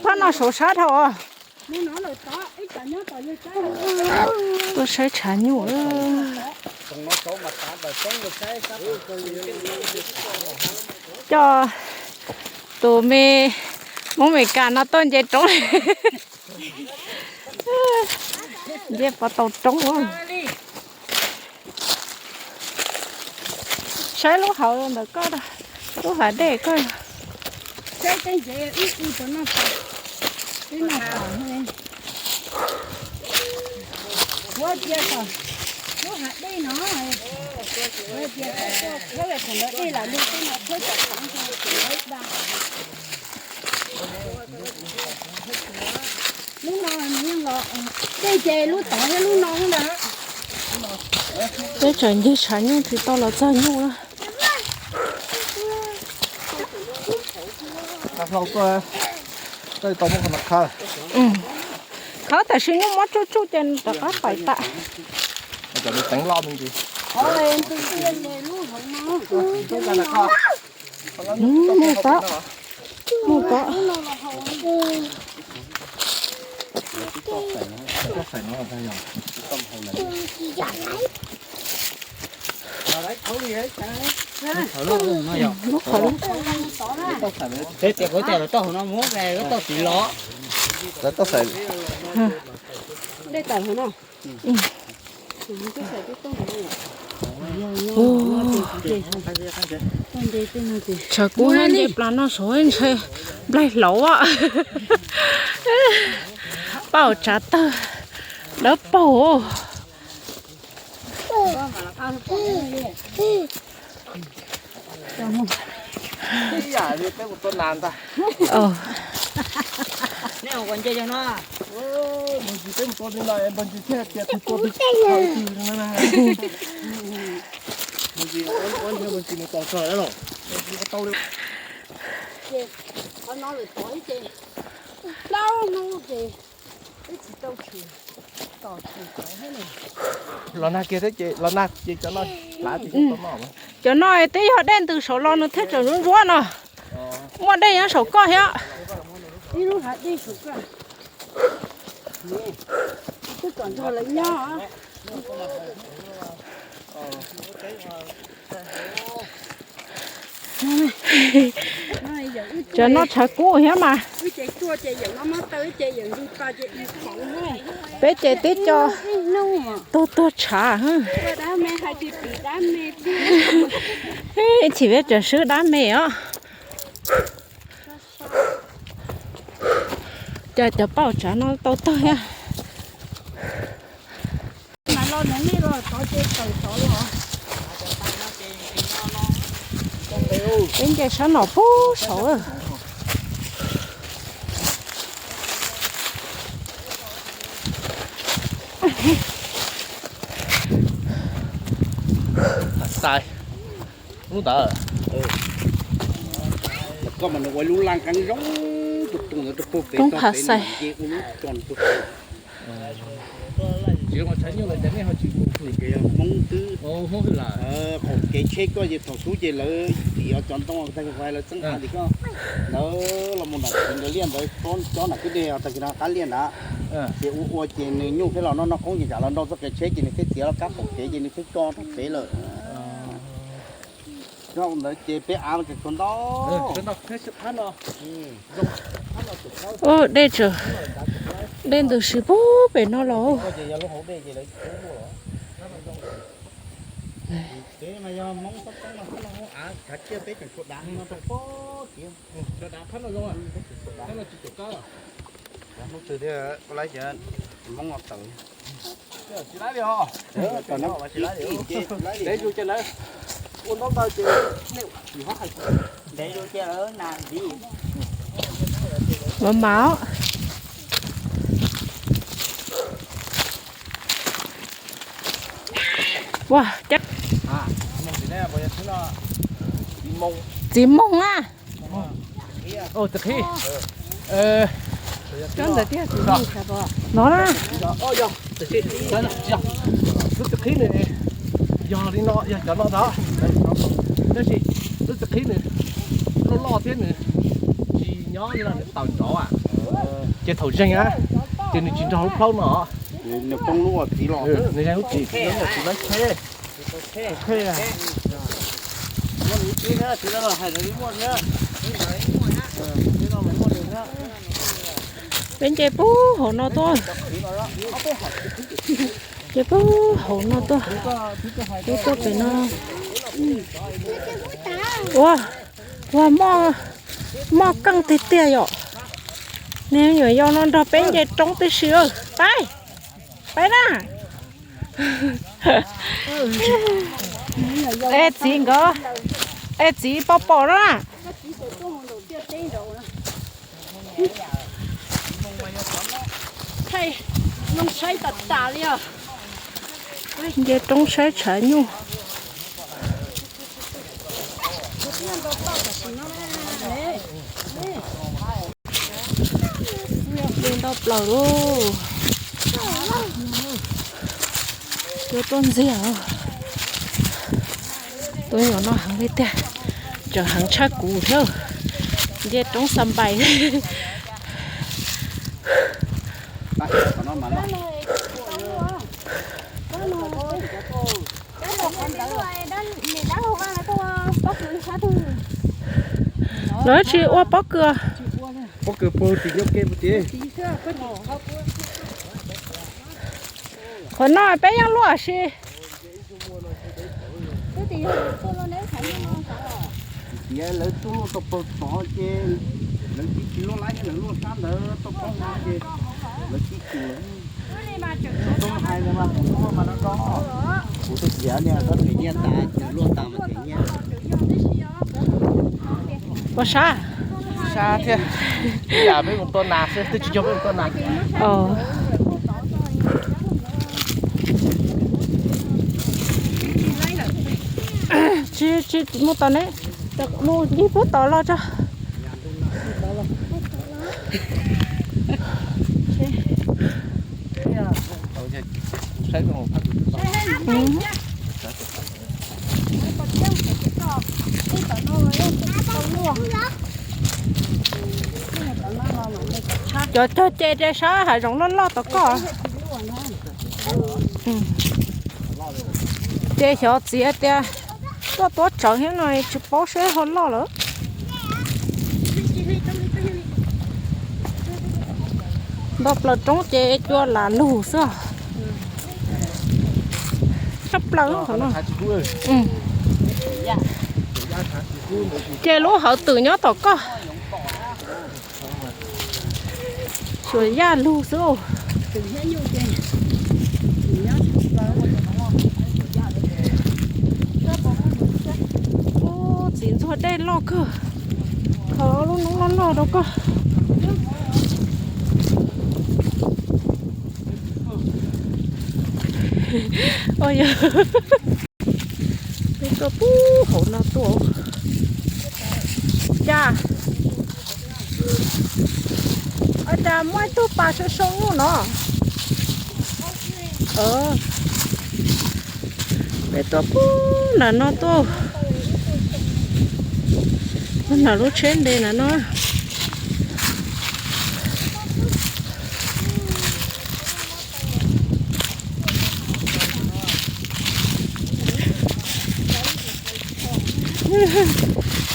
Phab no saud sab dhau os. Tuaj saib tshav nyuj. Coj tus me Hmoob Meskas no tuaj nce roob. Nce pov tau roob. Saib lub hauv ntawm koj, lub hav dej koj. Lub no yeej los dej ces lub tod thiab lub no ntag. Peb tseem ncig tshav nyuj tsis tau los txog nyuj na. Khawb tam sim nyuj mob tsuj tsuj ces rov qab pais tas. Mus tod, mus tod. Lub qhov lub. Peb tias kuv tias los toj hauv no muab toj tim los. Dej tawm hauv no. Tshav kub nce plas no saud ntshe nplaig hlauv. Pauj tsav tawg dawb paug. Qhov no lawm tod ces plaub hnub ces twb tsis tau tshwm, tos tshwm tod thiab ne. Los nag kiag thiab ces los nag ces cov no hlav tsis tau noj. Cov no twb yog dej ntws saud los nws thiaj tseem ntsuab ntsuab no. Muaj dej nyob saum koj thiab. Ib lub hav dej saum koj. Twb kom nrog lawv nyob. Cov no tshav kub thiab mas. Peb ces twb coj tuag tuag tshav. Ib chim peb tseem swb dab me os. Cas cov pauj tsav no tau tawg thiab. Peb nce sab no pub saud. Xais lub ntawd. Koj mas nws ua lub laj qeeb zoo tus tus ntawd rau puag pem tog pem nce ua lub tso rau pem. Tsis ua tshav nyuj lawm ces nej ho tsis mus hwm Hmoob twb. Qaum kev tsheb koj ces thaum xub ces lawv tim cov ntoo tag kis lawv txeeb av tim koj ntawd los mus nram tiv ntawd liaj ntawd cob nram kwj deg tag kis no qab liaj ntawd. Ces ua ua ces nws nyuj peb los noj noj qoob ces tsam los nrau txoj kev tsheb ces nws thiaj txiav los kab qaum kev ces nws thiaj tso rau pem lawm. Ntawd ces peb av tseem tshuav ntau. Dej, dej ntws si pub pem no los. Ntev zus ces lawv ua ntaub ntawv ces nej tsis hob hais. Mam mam. Ua cas txiv moog a. Txiv qhib. No na. Lub txiv qhib nws yog li no, yog cov no ntag. Tab sis lub txiv qhib nws loj loj thiab nws tsis nyob li no, nws tawm nrov a. Ces thaum zeeg a, ces nws tsis nrog lub plaub no. Nws zeeg lub txiv. Peb nce puag hauv no tuaj, nce puag hauv no tuaj, tuaj pem no. Ua, ua, mob keej tiag tiag yom. Niag me nyuam yaus no nrog peb nce roob tib si. Peb, peb na. Es txiv nkawd, es txiv pom pom no na. Nce roob saib tshav nyuj. Ntau plaws lauj. Cua tuaj ntxiag. Tus nyuam no heev li tiag, tseem heev tshaj kuv thiab. Nce roob xa npais. Lawv tsis ua pob kws. Qhov no peb yeej luaj si. Tias lawv tuaj luaj tau pawg tod ces lawv tsis tsis luaj lawm, lawv luaj sab ntawd tau poob no ces lawv tsis tsis lawm. Tub hais ntawd mas kuv tub mas no ko, kuv twb tias niag koj them nyiaj tas ces luaj tas mas them nyiaj. Ua sab. Sab thiab. Ib yam peb mus tua nas xwb, twb tsis yog peb mus tua nas. Tsis, tsis mus tom ne, mus ncig puag tod los tso. Cov cog ce rau sab hav zoov loj loj tom koj. Ces xyov txiv tias tuaj tuav tsawv thiab no tsis paub seb ho loj lawm. Nto plaws roob ces cua lam lug xwb. Tshaj plaws qhov no. Ces lub hauv twm nyob tom koj. Suas yaj lug xwb. Ub, txiv ntxuag dej loj kawg. Kho lub noob loj loj rau koj. Peb tuaj puag hauv no tuaj. Cas, cas muaj ib tug pas sau sau nyuj no. Peb tuaj puag nram no tuaj. Puag nram lub tsheb nte nram no.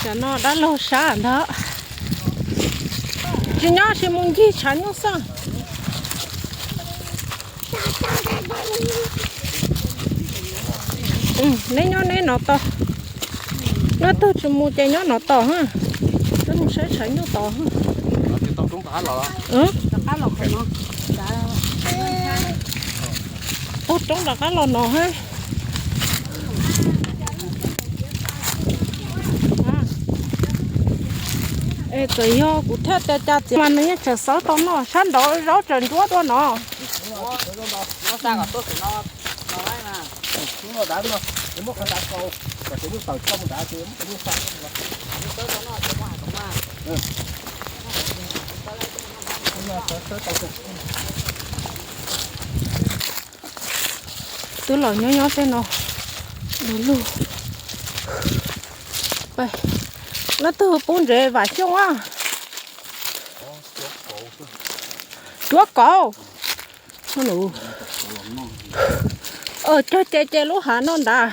Cov no dab laug sab ntag. Tsis nyob tsis mus ncig tshav nyuj xwb. Neb nyob neb no tos. Neb twg tsis mus ces nyob no tos ha. Neb mus saib tshav nyuj tos ha. Taug roob rov qab los no ha. Es txawm yog kuv thiaj tias cas txiv mas nws yeej tseem xawb tau no, sab nraud zaub tseem ntsuab dua no. Twb los nyob nyob tej no du lug. Leej twg pub ntsev Vam Xyooj a? Cuab kauv. Cog ces ces lub hav no nrad.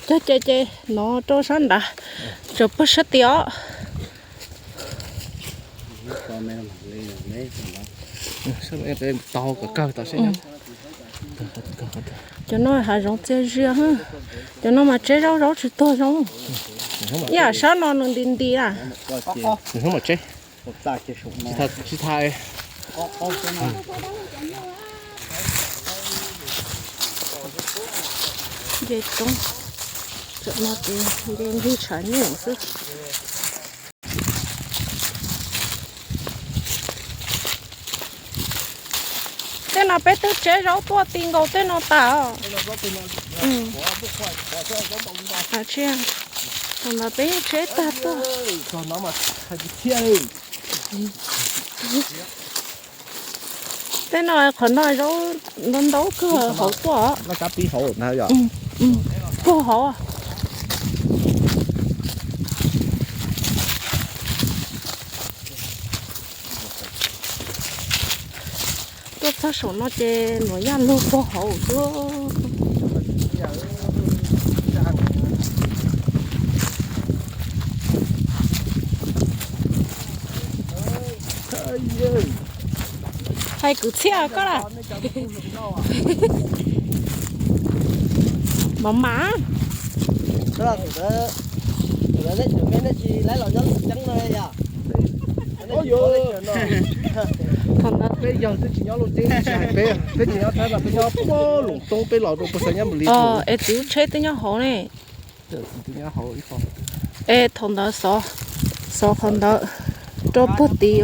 Cog ces ces no rau sab nrad. Tsuas pug sab tias os. Cov no hav zoov txias zias. Cov no mas tseb zaub zaub tsis tuag zoo. Ib yam sab no nws nti nti na. Nce roob, tam no ces nce ncig tshav nyuj xwb. Tej no peb twb tseb zaub tuaj ti nkaus tej no tas os. Thaum ntawd peb yeej tseb tag tuaj. Tej no qhov no zaub ntau ntau kawg hauv tuaj. Puag hauv. Tuaj txog saum no ces nuam yaj lug puag hauv xwb. Hais kwv txhiaj koj lawm. Mam mam. Peb yawg twb tsis nyob Looj Ceeb, peb tsis hais peb, peb tsis nyob Thaib no, peb nyob puag Loos Toob, peb los rau puag Xais Nyab Npum Lis. Es txiv tsheb twb nyob hauv ne. Es thaum ntawd xov, xov qhov ntawd rau puag tid.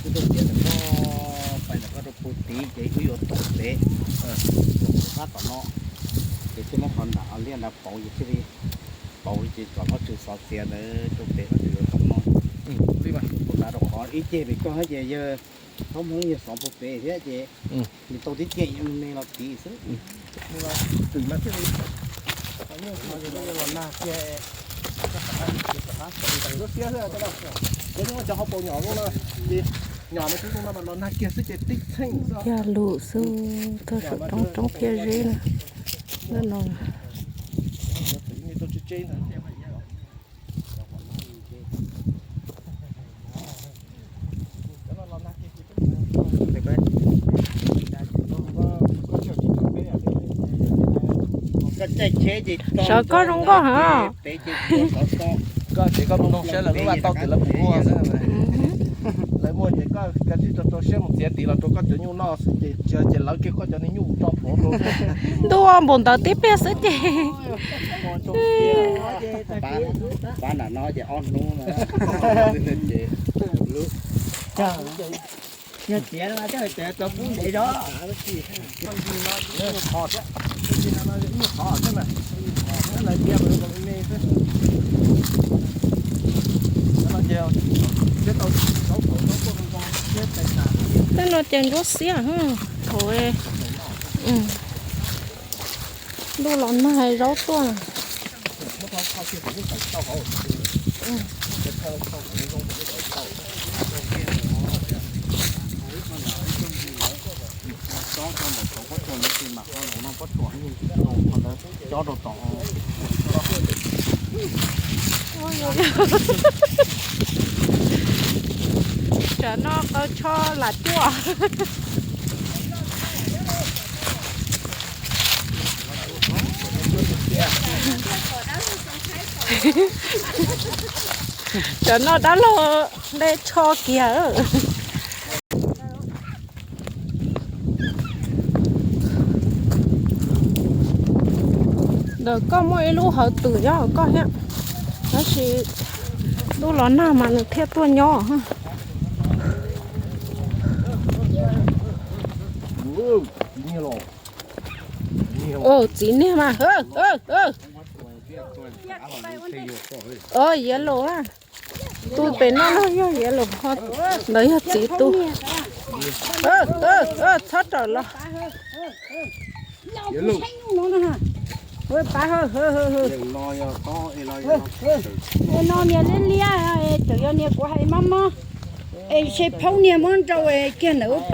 Wb tuaj tiav ntawm koj, pais ntawm koj rau puag tid ces wb yuav tom pem, tom puag phab tom no, ces thiaj muab qhov nram liaj nrad pauv ces thiaj li pauv ces kom Vajtswv xov txiav ntawd rau pem Vajtswv yuav tom no. Ua nrad rau qhov ib ceg pem koj thiab ces yawg Thaub Hmoob yawg xov puag pem thiab ces nws tau tib ceg me los tid xwb. Twm mas thiaj li los nag kiag, cov hauv paus nyom no, nyom no los nag kiag xwb ces tib txheej. Yaj lug xwb, tuaj saum roob roob phiaj zeb na. Ntawm no sawv koj zoo nkauj heev. Koj ces koj mloog saib lawv lub vaj tau twm lawv mus ua xwb. Lawv muaj ces koj kav tsij rau rau siab mus txiav tis los rau koj cov nyuj noj xwb ces tsis yog ces lawv kiag koj cov niag nyuj tso plhuav rau. Ntuj, npaum ntawd tib pliag xwb ces. Pab nram no ces ob hnub no. Yog tiav no coj tiav tau kub ntev zog. Tej no ces ntsuab xiab thaum ntuj los nag zaub tuaj. Tam no qau tsho lam cuaj. Tam no dab laug de tsho kiag. Ntawm koj muaj ib lub hawv twm nyob hauv koj thiab, tab sis ntuj los nag mas nws thiaj tuaj nyob. Txiv niag mas, Yellow a, tus pem no no yog yellow ho, ntawd yog txiv tus. Txhob rawm los. No niag liab liab, tseem yog niag kuv hais mob mob, es se phaub niag muab nrau kiag ntawm ub